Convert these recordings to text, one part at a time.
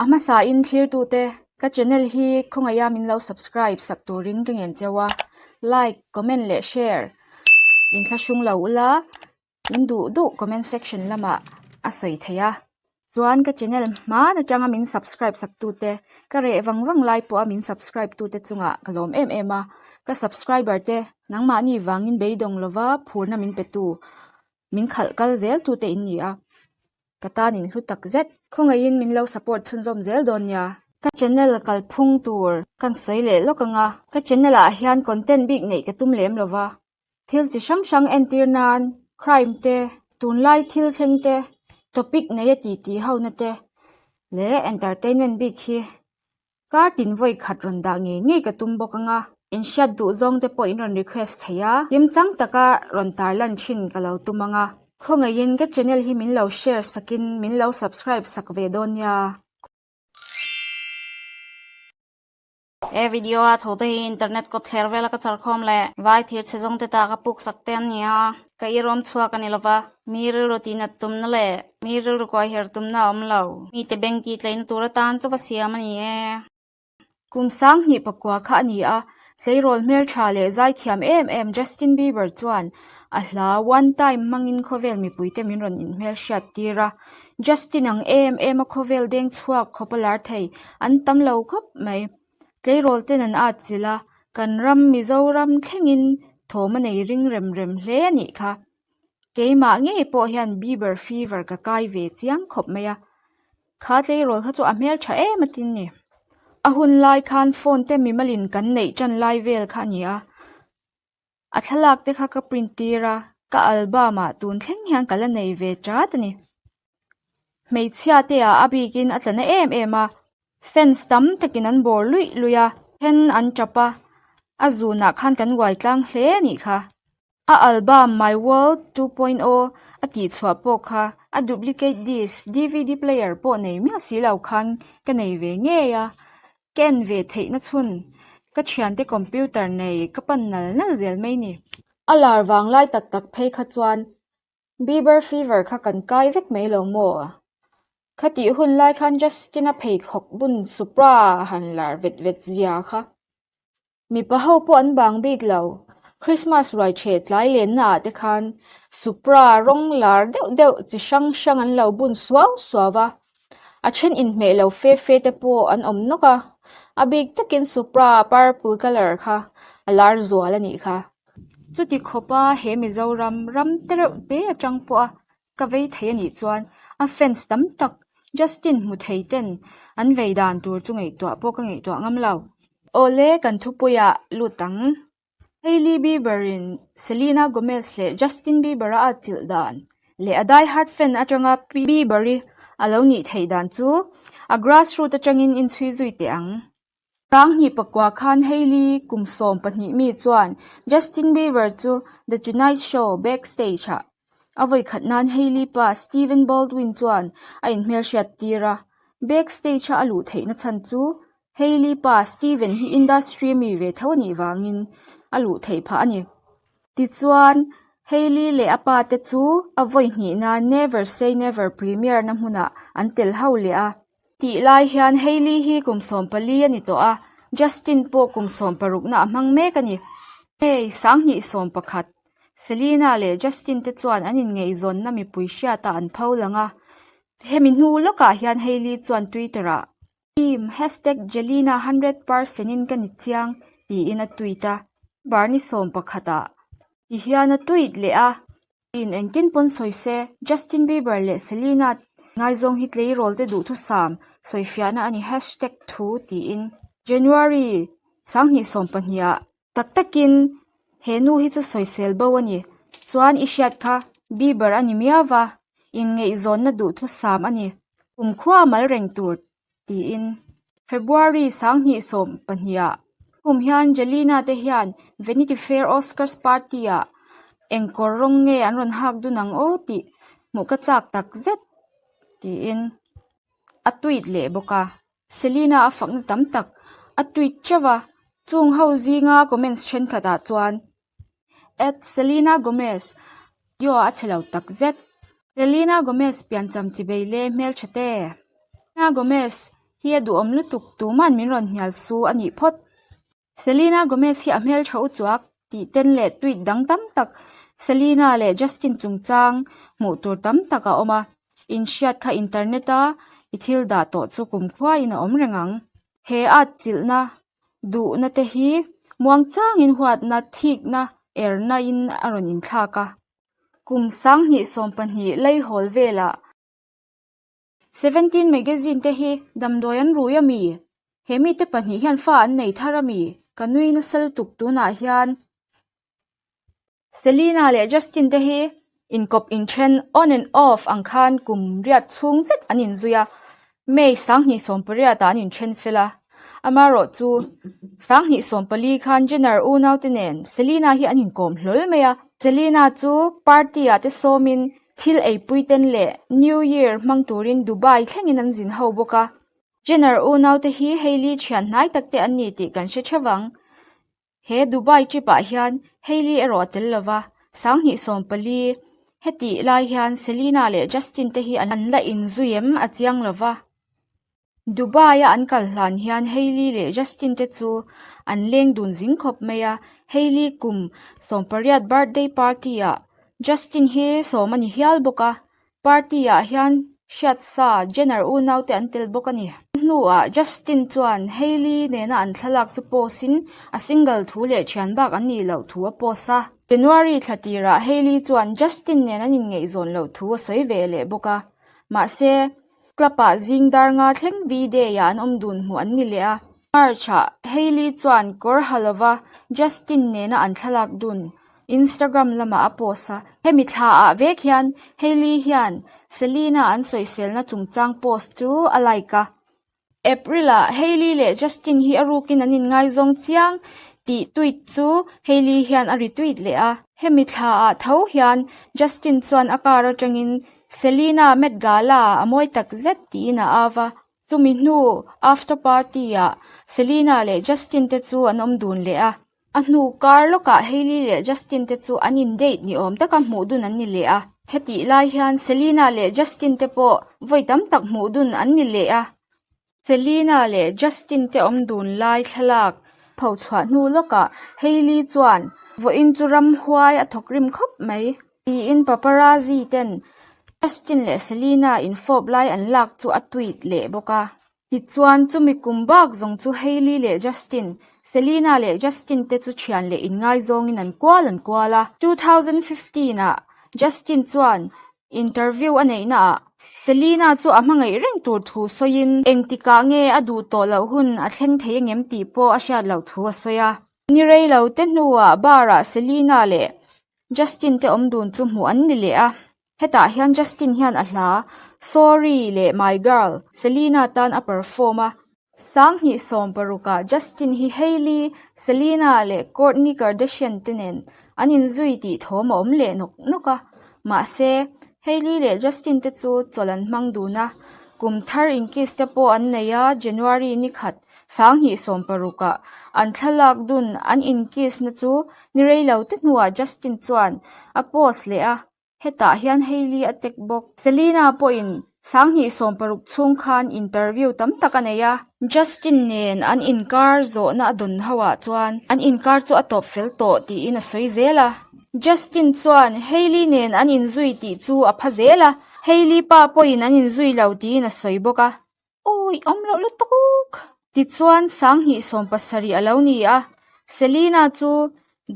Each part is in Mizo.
A hmasain thlirtute, ka channel hi khawngaiha min lo subscribe sak turin ka ngen cheu a, like, comment leh share inthlahrung lo ula, in duh duh comment section lamah a sawi thei a. Chuan ka channel hman atanga min subscribe sak tute, ka reh vang vang lai pawha min subscribe tute chungah ka lawm em em a, ka subscriber te nangmahni vangin beidawng lova phurna min petu Min khalh kal zel tute in ni a, ka tan in hlu tak zet. Khawngaihin min lo support chhunzawm zel dawn nia. Ka channel kalphung tur kan sawi leh lawk ang a, ka channel ah hian content bik neih ka tum lem lova, thil chi hrang hrang entir nan crime te, tunlai thil thleng te, topic nei a titi ho na te leh entertainment bik hi Kar tin vawi khat rawn dah ngei ngei ka tum bawk anga, in hriat duh zawng te pawh in rawn request thei a, kimchang taka rawn tarlan thin ka lo tum anga, khawngaihin ka channel hi min lo share sakin min lo subscribe sak ve dawn nia. He video a tho te hi internet kawt thler vela ka char khawm leh vai thir chhe zawng te ta ka puk sak te an ni a, ka irawm chhuak a ni lova, mi rilru tihnat tumna leh mi rilru kuai her tumna a awm lo. Mite beng tih tleina tur atan chauh a siam a ni e. Kum sanghnih pakua kha a ni a, tleirawl hmeltha leh zaithiam em em Justin Bieber chuan a hla One Time hmangin khawvel mipuite min rawn inhmelhriat tir a. Justin ang em em a khawvel deng chhuak khawp a lar thei an tam lo khawp mai. Tleirawl ten an at chilh a, kan ram Mizoram thlengin thawm a nei ring rem rem hle a nih kha. Keimah ngei pawh hian Bieber fever ka kai ve chiang khawp mai a, kha tleirawl kha chu a hmel tha em atin ni. A hun lai khan phone te mimalin kan neih tan lai vel kha a ni a, a thlalak te kha ka print tir a, ka album ah tun thleng hian ka la nei ve tat a ni. Hmeichhia te ah a bikin a tla na em em a, fans tam takin an bawr luih luih a, then an tap a, a zunah khan kan uai tlang hle a nih kha. A album My World 2.0 a tihchhuah pawh kha a duplicate disc, dvd player pawh nei miah si lo khan ka nei ve ngei a, ka en ve theihna chhun ka thiante computer nei ka pan nal nal zel mai ni. A lar vang lai tak tak phei kha chuan Bieber fever kha kan kai vek mai lo maw? Khatih hun lai khan Justin-a pheikhawk bun Supra han lar vet vet zia kha. Mipa ho pawh an bang bik lo. Christmas ruai ṭheh tlai lenna ah te khan Supra rawng lar deuh deuh chi hrang hrang an lo bun suau suau a. A then inhmeh lo fe fe te pawh an awm nawk a. A bik takin Supra purple colour kha a lar zual a nih kha. Chuti khawpa he Mizoram ram te reuh te atang pawha ka vei thei a nih chuan a fans tam tak Justin hmu thei ten an vei dan tur chu ngaihtuah pawh ka ngaihtuah ngam lo. Awle kan thupuiah lut ang. Hailey Bieber in Selena Gomez leh Justin Bieber a atchilh dan leh a die hard fan atanga Bieber i a lo nih theih dan chu a grassroot atangin inchhui zui teh ang. Sanghnih pakua khan Hailey kum 12 mi chuan Justin Bieber chu The Tonight Show backstage ah a vawikhat nan Hailey pa Stephen Baldwin chuan a inhmelhriat tir a. Backstage a a luh theihna chhan chu Hailey pa Stephen hi industry mi ve tho a nih vangin a luh theih phah a ni. Tichuan, Hailey leh a pa te chu a vawihnih nan Never Say Never premiere na hmunah an tel ho leh a. Tih lai hian Hailey hi kum 14 a ni tawh a, Justin pawh kum 16 na a hmang mek a ni. May 2011, Selena leh Justin te chuan an inngaihzawnna mipui hriatah an pho lang a, hemi hnu lawkah hian Hailey chuan Twitter-ah, Team hashtag Jelena 100% in ka ni chiang tiin a tweet a, Barney 11 ah tihian a tweet leh a. In engtin pawn sawi se, Justin Bieber leh Selena ngaizawng hi tleirawl te duhthusam sawifiahna a ni hashtag thu tiin. January 2012 ah tak takin he nu hi chu sawisel bo a ni. Chuan i hriat kha Bieber a ni miau va, inngaihzawnna duhthusam a ni. Kumkhua a mal reng tur tiin February 2012 ah kum hian Jelena te hian Vanity Fair Oscars party ah eng kawr rawng nge an rawn hak dun ang aw tih hmuh ka chak tak zet tiin a tweet leh bawk a. Selena a fakna tam tak a tweet teuh a, chung ho zinga comments thenkhat ah chuan At Selena Gomez, Yo a chhe lo tak zet. Selena Gomez piancham chi bei le hmeltha te. Selena Gomez. Hi a duhawm lutuk, tuman min rawn hnial su a nih phawt. Selena Gomez hi a hmeltha u chuak tih ten leh tweet dang tam tak Selena leh Justin chungchang hmuh tur tam tak a awm a, inhriat kha internet a i thil dah tawh chu kumkhuain a awm reng ang. He at chilhna duhna te hi muangchangin huatna, thikna, erna in a rawn inthlak a. Kum 2012 leihawl velah Seventeen magazine te hi damdawi an rui a mi? He mite pahnih hian fa an nei thar a mi? Ka nui nasa lutuk tunah hian Selena leh Justin te hi inkawp inthen on and off ang khan kum riat chhung zet an inzui a, May 2018 ah an inthen fel a. Amaherawh chu 2014 khan Jenner unaute nen Selena hi an inkawm hlawl mai a. Selena chu party ah te sawmin Thil eipui ten leh New Year hmang turin Dubai thlengin an zin ho bawk a. Jenner unaute hi Hailey thian hnai tak te an ni tih kan hre theuh ang. He Dubai trip ah hian Hailey erawh a tel lova, 2014 hetih lai hian Selena leh Justin te hi an la inzui em a chiang lova. Dubai-a an kal hlan hian Hailey leh Justin te chu an leng dun zing khawp mai a, Hailey kum 18 birthday party-ah Justin hi sawm a ni hial bawk a, party-ah hian hriatsa Jenner unaute an tel bawk a ni. Hnuah Justin chuan Hailey nena an thlalak chu post-in a single thu leh thian bak an nih loh thu a post a. January thla tirah Hailey chuan Justin nen an inngaihzawn loh thu a sawi ve leh bawk a, mahse, Club-ah zing dar nga thleng V-Day-ah an awm dun hmuh an ni leh a. March-ah Hailey chuan kawr ha lova Justin nena an thlalak dun Instagram lamah a post a. Hemi thlaah vek hian Hailey hian Selena an sawiselna chungchang post chu a like a. April-ah Hailey leh Justin hi a rukin an inngaizawng chiang tih tweet chu Hailey hian a retweet leh a. Hemi thlaah tho hian Justin chuan a car atangin Selena Met Gala a mawi tak zet tiin a av a, chumi hnu after party ah Selena leh Justin te chu an awm dun leh a. A hnu kar lawkah Hailey leh Justin te chu an in date ni awm taka hmuh dun an ni leh a. Hetih lai hian Selena leh Justin te pawh vawi tam tak hmuh dun an ni leh a. Selena leh Justin te awm dun lai thlalak phochhuah hnu lawkah Hailey chuan vawiin chu ramhuai a thawk rim khawp mai tiin paparazzi ten Justin leh Selena infawp lai an lak chu a tweet leh bawk a. Tichuan chumi kum bak zawng chu Hailey leh Justin, Selena leh Justin te chu thian leh inngaizawngin an kual an kual a. 2015 ah Justin chuan Interview a neihna ah Selena chu a hmangaih reng tur thu sawiin engtikah nge a duh tawh loh hun a thleng thei angem tih pawh a hriat loh thu a sawi a. Ni rei lo te hnuah bar ah Selena leh Justin te awm dun chu hmuh an ni leh a. Hetah hian Justin hian a hla Sorry leh My Girl Selena tan a perform a. 2016 ah Justin hi Hailey, Selena leh Kourtney Kardashian te nen an inzui tih thawm a awm leh nawk nawk a. Mahse, Hailey leh Justin te chu chawlh an hmang dun a, kum thar inkiss te pawh an nei a, January ni khat 2016 ah an thlalak dun an inkiss na chu ni rei lo te hnuah Justin chuan a post leh a. Hetah hian Hailey a tek bawk. Selena pawhin 2016 chhung khan interview tam tak a nei a. Justin nen an inkar zawhna a dawn ho ah chuan an inkar chu a tawp fel tawh tiin a sawi zel a. Justin chuan Hailey nen an inzui tih chu a pha zel a, Hailey pa pawhin an inzui lo tiin a sawi bawk a. Awi awm loh lutuk! Tichuan 2017 a lo ni a, Selena chu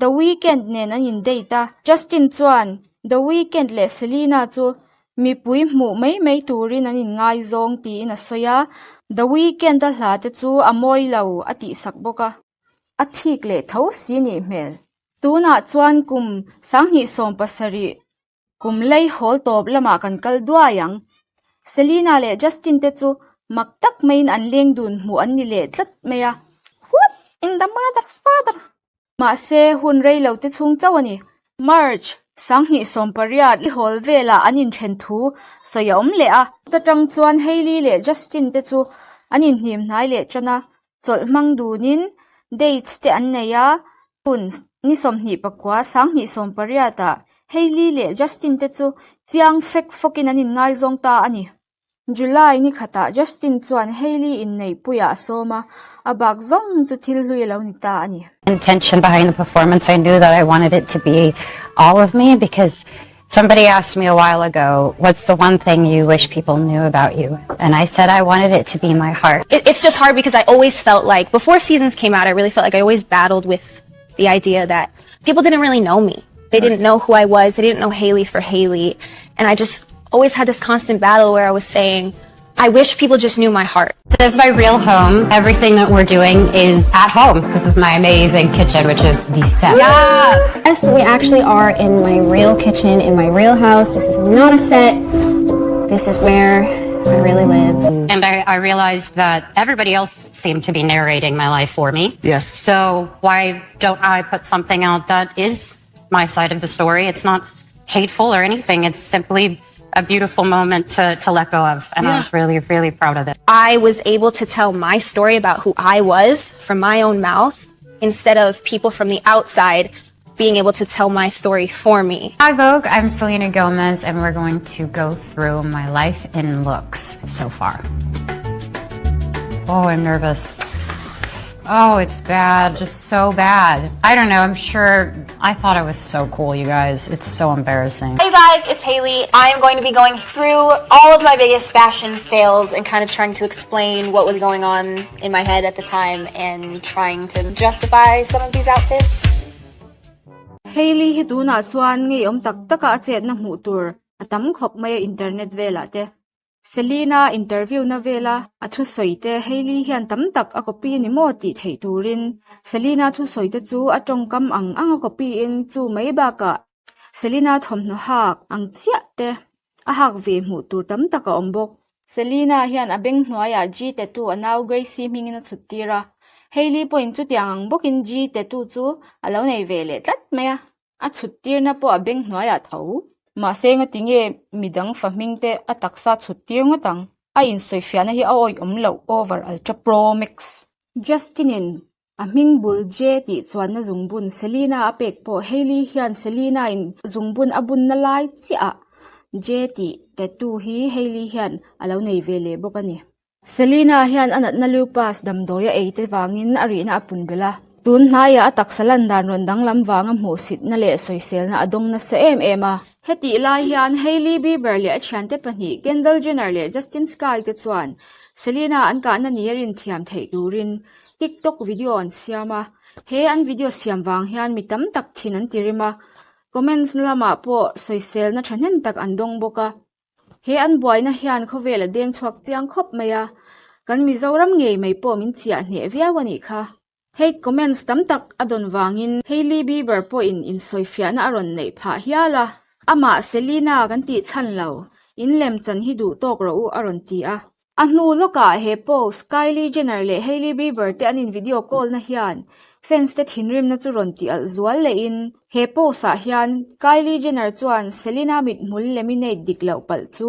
The Weeknd nen an in date a, Justin chuan The Weeknd leh Selena chu mipui hmuh mai mai turin an inngaizawng tiin a sawi a, The Weeknd a hla te chu a mawi lo a tihsak bawk a. A thik leh tho si nih hmel. Tunah chuan kum 2017 Kum lei hawl tawp lamah kan kal duai ang. Selena leh Justin te chu mak tak maiin an leng dun hmuh an ni leh tlat mai a. What in the mother father? Mahse, hun rei lo te chhung chauh a ni. March 2018 i hawl velah an inthen thu sawi a awm leh a. Chuta tang chuan Hailey leh Justin te chu an inhnim hnai leh tan a. Chawlh hmang dunin dates te an nei a, hun ni 29 2018 ah Hailey leh Justin te chu chiang fek fawkin an inngaizawng ta a ni. July ni khatah Justin chuan Hailey inneihpuiah a sawm a, a bak zawng chu thil hlui a lo ni ta a ni. Intention behind the performance, I knew that I wanted it to be all of me because somebody asked me a while ago, what's the one thing you wish people knew about you? And I said I wanted it to be my heart. It, it's just hard because I always felt like, before Seasons came out, I really felt like I always battled with the idea that people didn't really know me. They didn't know who I was. They didn't know Hailey for Hailey. And I just always had this constant battle where I was saying, I wish people just knew my heart. This is my real home. Everything that we're doing is at home. This is my amazing kitchen, which is the set. Yes! Yes, we actually are in my real kitchen, in my real house. This is not a set. This is where I really live. And I, I realized that everybody else seemed to be narrating my life for me. Yes. So why don't I put something out that is my side of the story? It's not hateful or anything. It's simply a beautiful moment to, to let go of. And I was really, really proud of it. I was able to tell my story about who I was from my own mouth instead of people from the outside being able to tell my story for me. Hi Vogue, I'm Selena Gomez and we're going to go through my life in looks so far. Oh, I'm nervous. Oh, it's bad, just so bad. I don't know, I'm sure I thought I was so cool, you guys. It's so embarrassing. Hey guys, it's Hailey. I am going to be going through all of my biggest fashion fails and kind of trying to explain what was going on in my head at the time and trying to justify some of these outfits. Hailey hi tunah chuan ngeiawm tak taka a chetna hmuh tur a tam khawp mai a internet velah te. Selena interview na vela a thusawi te Hailey hian tam tak a copy ni maw tih theih turin Selena thusawi te chu a tawngkam ang ang a copy in chu mai bakah Selena thawmhnaw hak ang chiah te a hak ve hmuh tur tam tak a awm bawk. Selena hian a beng hnuaiah G tattoo a nau Gracie hmingin a chhut tir a, Hailey pawhin chutiang ang bawkin G tattoo chu a lo nei ve leh tlat mai a. A chhut tirna pawh a beng hnuaiah tho. Mahse ngati nge midang fa hming te a taksa chhut tir ngawt ang? A insawifiahna hi a awih awm loh over ultra pro max. Justin in a hming bul J tih chuanna zungbun Selena a pek pawh Hailey hian Selena in zungbun a bunna lai chiah ah J tih tattoo hi Hailey hian a lo nei ve leh bawk a ni. Selena hian a natna lupus damdawi a ei te vangin a rihna a pun belh a. Tun hnaiah a taksa lan dan rawn danglam vanga hmuhsitna leh sawiselna a dawng nasa em em a. Hetih lai hian Hailey Bieber leh a thiante pahnih Kendall Jenner leh Justin Sky te chuan Selena an kahna ni a rinthiam theih turin TikTok video an siam a. He an video siam vang hian mi tam tak thin an ti rim a, comments na lamah pawh sawiselna thahnem tak an dawng bawk a. He an buaina hian khawvel a deng chhuak chiang khawp mai a, kan Mizoram ngei mai pawh min chiah hneh viau a nih kha. Hate comments tam tak a dawn vangin Hailey Bieber pawhin insawifiahna a rawn neih phah hial a, amah Selena kan tih chhan lo, in lem chan hi duh tawk rawh u a rawn ti a. A hnu lawkah he post Kylie Jenner leh Hailey Bieber te an in video call na hian fans te thinrimna chu rawn ti alh zual lehin he post ah hian Kylie Jenner chuan Selena mithmul laminate dik loh palh chu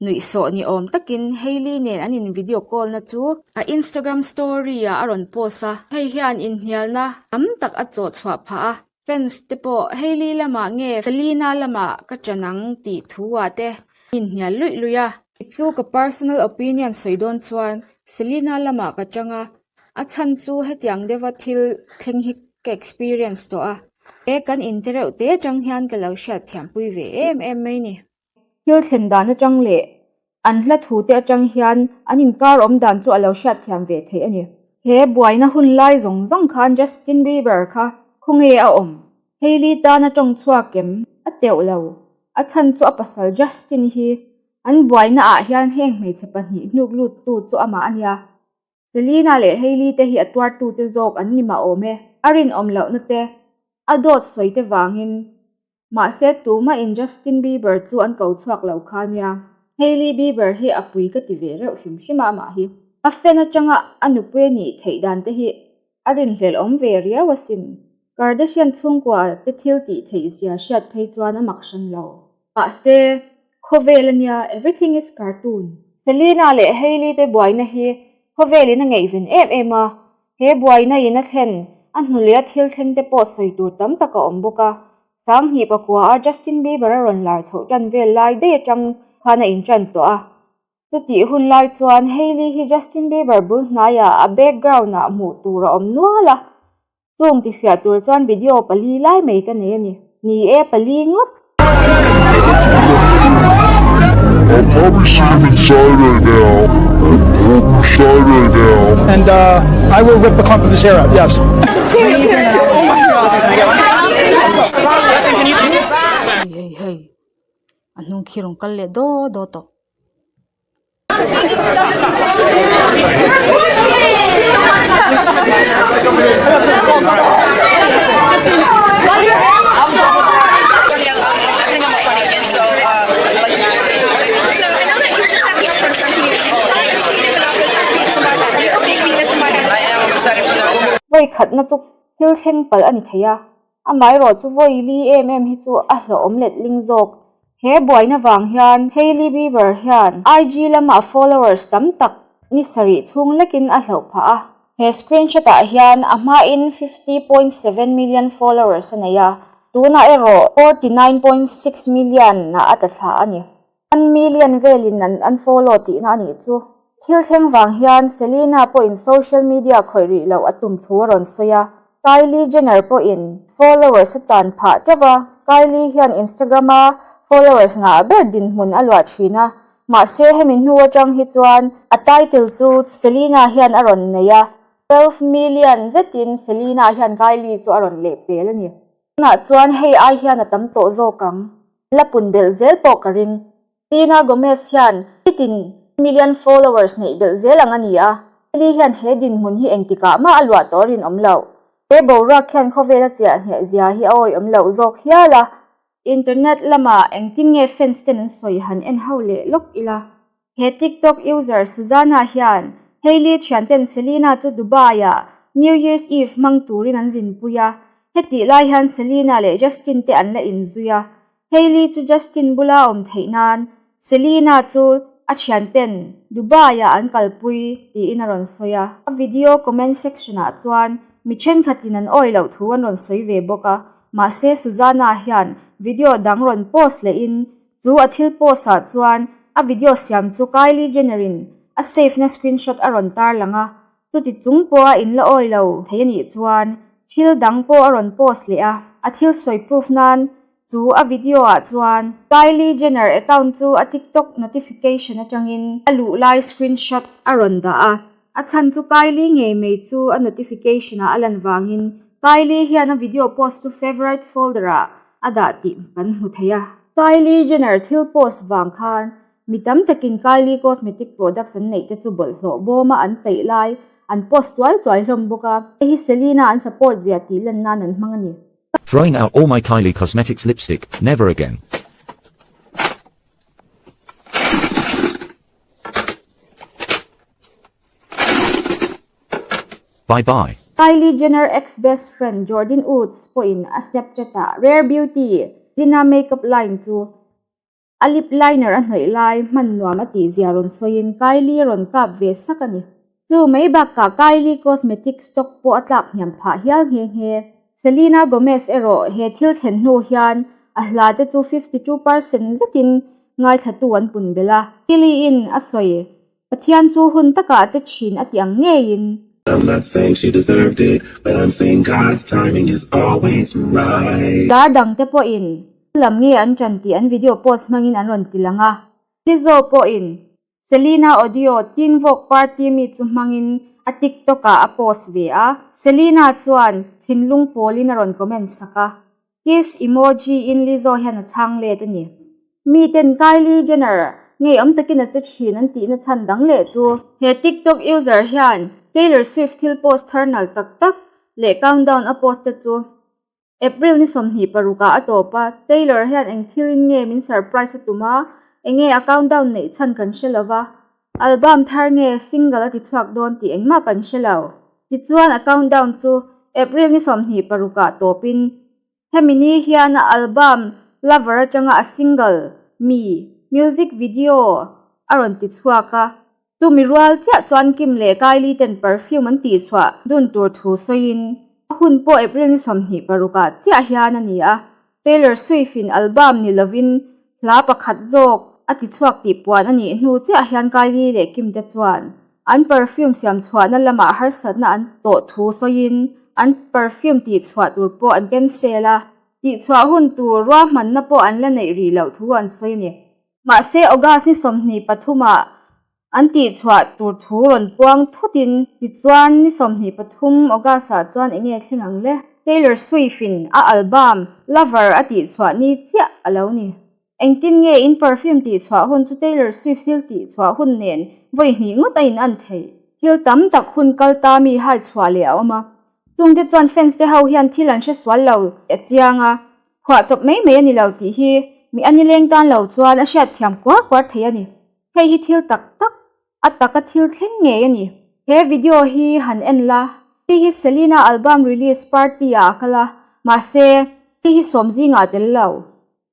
nuihsawh ni awm takin Hailey nen an in video call na chu a Instagram story ah a rawn post a, hei hian inhnialna tam tak a chawh chhuah phah a. Fans te pawh Hailey lamah nge Selena lamah ka ṭan ang tih thu ah te inhnial luih luih a. Chu ka personal opinion sawi dawn chuan Selena lamah ka ṭang a, a chhan chu hetiang deuha thil thleng hi ka experience tawh a, he kan inte reuh te aṭang hian ka lo hriatthiampui ve em em mai ni. Thil thlen dan aṭang leh an hla thu te aṭang hian an inkar awm dan chu a lo hriatthiam ve theih a ni. He buaina hun lai zawng zawng khan Justin Bieber kha khawnge a awm? Hailey tan a tawng chhuak em? A teuh lo. A chhan chu a pasal Justin hi an buaina ah hian heng hmeichhe pahnih hnuk lut tu chu amah a nia. Selena leh Hailey te hi a tuartu te zawk an ni mah awm e. A rinawm lohna te, a dawt sawi te vangin Mahse tumah in Justin Bieber chu an ko chhuak lo kha nia. Hailey Bieber hi a pui ka ti ve reuh hrim hrim a amah hi. A fan atanga a nupui a nih theih dan te hi a rinhlelh awm ve riau asin. Kardashian chhungkua te thil tih theih zia hriat phei chuan a mak hran lo. Mahse, khawvel a nia, everything is cartoon. Selena leh Hailey te buaina hi khawvelin a ngaihven em em a, He buaina in a thlen, a hnu leh a thil thleng te pawh sawi tur tam tak a awm bawk a. 2009 a Justin Bieber a rawn lar chhoh tan vel lai daih atang khan a intan tawh a. Chutih hun lai chuan Hailey hi Justin Bieber bul hnaiah a background ah hmuh tur a awm nual a, chung tifiah tur chuan video pali lai mai ka nei a ni. Ni e, pali ngawt. I'll probably see him inside right now. I'll probably inside right now. And I will rip a clump of his hair out, yes. Hei hei hei, a hnung khi rawn kal leh daw daw tawh. Vawi khatna chu thil thleng palh a ni thei a, Amaherawh chu vawi li em em hi chu a hlauhawm let ling zawk. He buaina vang hian Hailey Bieber hian IG lama followers tam tak ni sarih chhung lekin a hlauh phah a. He screenshot ah hian a hmain 50.7 million followers a nei a, tunah erawh 49.6 million ah a tla thla a ni. One million velin an unfollow tihna a nih chu. Thil thleng vang hian Selena pawhin social media khawih rih loh a tum thu a rawn sawi a, Kylie Jenner pawhin followers a chan phah teuh a, Kylie hian Instagram-a followers ngah ber dinhmun a luah thin a, mahse hemi hnu atang hi chuan a title chu Selena hian a rawn nei a, 12 million zetin Selena hian Kylie chu a rawn lehpel a ni. Tunah chuan hei ai hian a tam tawh zawk ang. La pun belh zel pawh ka ring. Tina Gomez hian nitin million followers neih belh zel ang a ni a, Hailey hian he dinhmun hi engtikah mah a luah tawh rinawm loh. He boruak hian khawvela chiah hneh zia hi a awihawm loh zawk hial a. Internet lamah engtin nge fans ten an sawi han en ho leh lawk ila. He TikTok user Susanna hian Hailey thianten Selena chu Dubai-ah New Year's Eve hmang turin an zinpui a, hetih lai hian Selena leh Justin te an la inzui a. Hailey chu Justin bula a awm theih nan Selena chu a thianten Dubai-ah an kalpui tiin a rawn sawi a. A video comment section-ah chuan mi thenkhatin an awih loh thu an rawn sawi ve bawk a, mahse Susanna hian video dang rawn post lehin Chu a thil post ah chuan a video siam chu Kylie Jenner in a save na screenshot a rawn tar lang a, chuti chung pawh a in la awi lo thei a nih chuan thil dang pawh a rawn post leh a, a thil sawi proof nan chu a video ah chuan Kylie Jenner account chu a TikTok notification atangin a luh lai screenshot a rawn dah a, a chhan chu Kylie ngei mai chu a notification ah a lan vangin Kylie hian a video post chu favorite folder ah a dah tih kan hmu thei a. Kylie Jenner thil post vang khan mi tam takin Kylie cosmetic products an neih te chu bawlhhlawh bawma an peih lai an post chuai chuai hlawm bawk a, hei hi Selena an support zia tih lan nan an hmang a ni. Throwing out all my Kylie Cosmetics lipstick, never again. Bye bye. Kylie Jenner ex-best friend Jordyn Woods pawhin a Snapchat-ah Rare Beauty Lina makeup line chu a lip liner a hnawih lai hman nuam a tih zia rawn sawiin Kylie a rawn kap ve sak a ni. Chu mai bakah Kylie cosmetic stock pawh a tlak hniam phah hial nghe nghe. Selena Gomez erawh he thil thlen hnu hian a hla te chu 52% zetin ngaithlatu an pun belh a. Kylie-in a sawi Pathian chu hun takah che thin a ti ang ngeiin. I'm not saying she deserved it, but I'm saying God's timing is always right. Dar dangte pawhin lam nge an ṭan tih an video post hmangin an rawn ti lang a. Lizzo pawhin Selena audio Teen Vogue party mi chu hmangin a TikTok ah a post ve a. Selena chuan thinlung pawlin a rawn comment sak a. Kiss emoji in Lizzo hian a chhang let a ni. Miten Kylie Jenner ngeiawm takin a che thin an tihna chhan dang leh chu he TikTok user hian Taylor Swift thil post thar nal tak tak leh countdown a post te chu April ni 26 ah a tawp a, Taylor hian eng thil in nge min surprise a tum a, enge a countdown neih chhan kan hre lo va, album thar nge single a ti chhuak dawn tih engmah kan hre lo. Tichuan a countdown chu April ni 26 ah tawpin Hemi ni hian a album Lover atanga a single Mi music video a rawn ti chhuak a. Chumi rual chiah chuan Kim leh Kylie ten perfume an tihchhuah dun tur thu sawiin a hun pawh April ni 26 ah chiah hian a ni a. Taylor Swift in album ni lovin hla pakhat zawk a ti chhuak tih puan a nih hnu chiah hian Kylie leh Kim te chuan an perfume siam chhuahna lamah harsatna an tawh thu sawiin an perfume tih chhuah tur pawh an cancel a, tih chhuah hun tur ruahmanna pawh an la neih rih loh thu an sawi a ni. Mahse August ni 23 ah An tihchhuah tur thu rawn puang thutin tichuan ni 23 August-ah chuan eng nge thleng ang le? Taylor Swift-in a album Lover a tihchhuah ni chiah a lo ni. Engtin nge in perfume tihchhuah hun chu Taylor Swift thil tihchhuah hun nen vawi hnih ngawt a in an theih? Thil tam tak hun kal ta mi hai chhuah leh a awm a. Chungte chuan fans te ho hian thil an hre sual lo a chiang a. Phuah chawp mai mai a ni lo tih hi mi a nileng tan lo chuan a hriatthiam kuar kuar thei a ni. Hei hi thil tak tak, a taka thil thleng ngei a ni. He video hi han en la, hei hi Selena album release party ah a kal a, mahse hei hi sawm zingah a tel lo.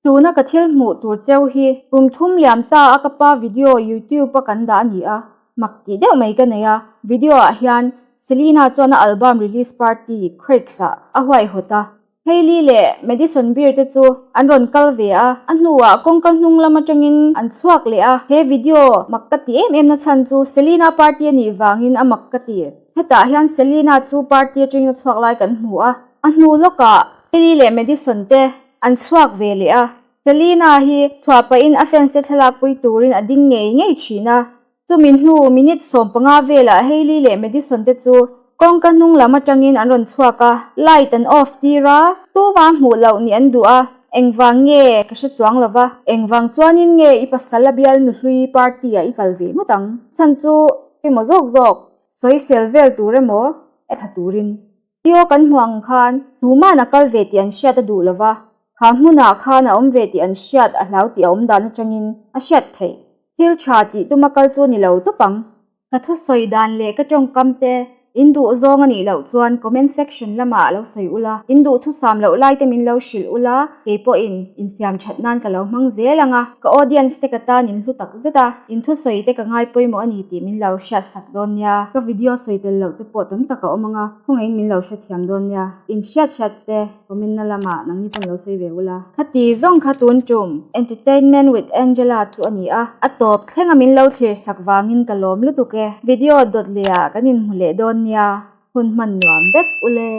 Tuna ka thil hmuh tur cheu hi kum thum liam ta a ka pa video YouTube a kan dah a ni a, mak tih deuh mai ka nei a, video ah hian Selena chuan a album release party Craig's ah a huaihawt a. Hailey leh Madison Beer te chu an rawn kal ve a, a hnuah kawngka hnung lam atangin an chhuak leh a. He video mak ka ti em em na chhan chu Selena party a nih vangin a mak ka ti. Hetah hian Selena chu party atangin a chhuak lai kan hmu a, a hnu lawkah Hailey leh Madison te an chhuak ve leh a. Selena hi chhuah pahin a fans te thlalak pui turin a ding ngei ngei thin a. Chumi hnu minute 15 velah Hailey leh Madison te chu kawngka hnung lam atangin an rawn chhuak a, light an off tir a, tuma hmuh loh nih an duh a, engvang nge ka hre chuang lo va. Engvang chuanin nge i pasal a bial nuhlui party ah i kal ve ngawt ang? Chhan chu emaw zawk zawk sawisel vel tur emaw e tha turin. Tio kan hmuh ang khan tuman a kal ve tih an hriat a duh lo va, kha hmunah khan a awm ve tih an hriat a hlau tih a awm dan atangin a hriat theih. Thil tha tih tuma kal chu ni lo tawp ang. Ka thusawi dan leh ka tawngkam te in duh zawng a nih loh chuan comment section lamah lo sawi ula, in duh thusam loh lai te min lo hrilh ula, kei pawhin infiam that nan ka lo hmang zel ang a, ka audience te ka tan in hlu tak zet a, in thusawi te ka ngai pawimawh a ni tih min lo hriat sak dawn nia. Ka video sawi tel loh te pawh tam tak a awm ang a, khawngaihin min lo hrethiam dawn nia. In hriat hriat te comment na lamah nangni pawn lo sawi ve ula. Khati zawng kha tun tum Entertainment with Angela chu a ni a, a tawp thleng a min lo thlir sak vangin ka lawm lutuk e. Video dawt leh ah kan inhmu leh dawn nia, hun hman nuam vek ule.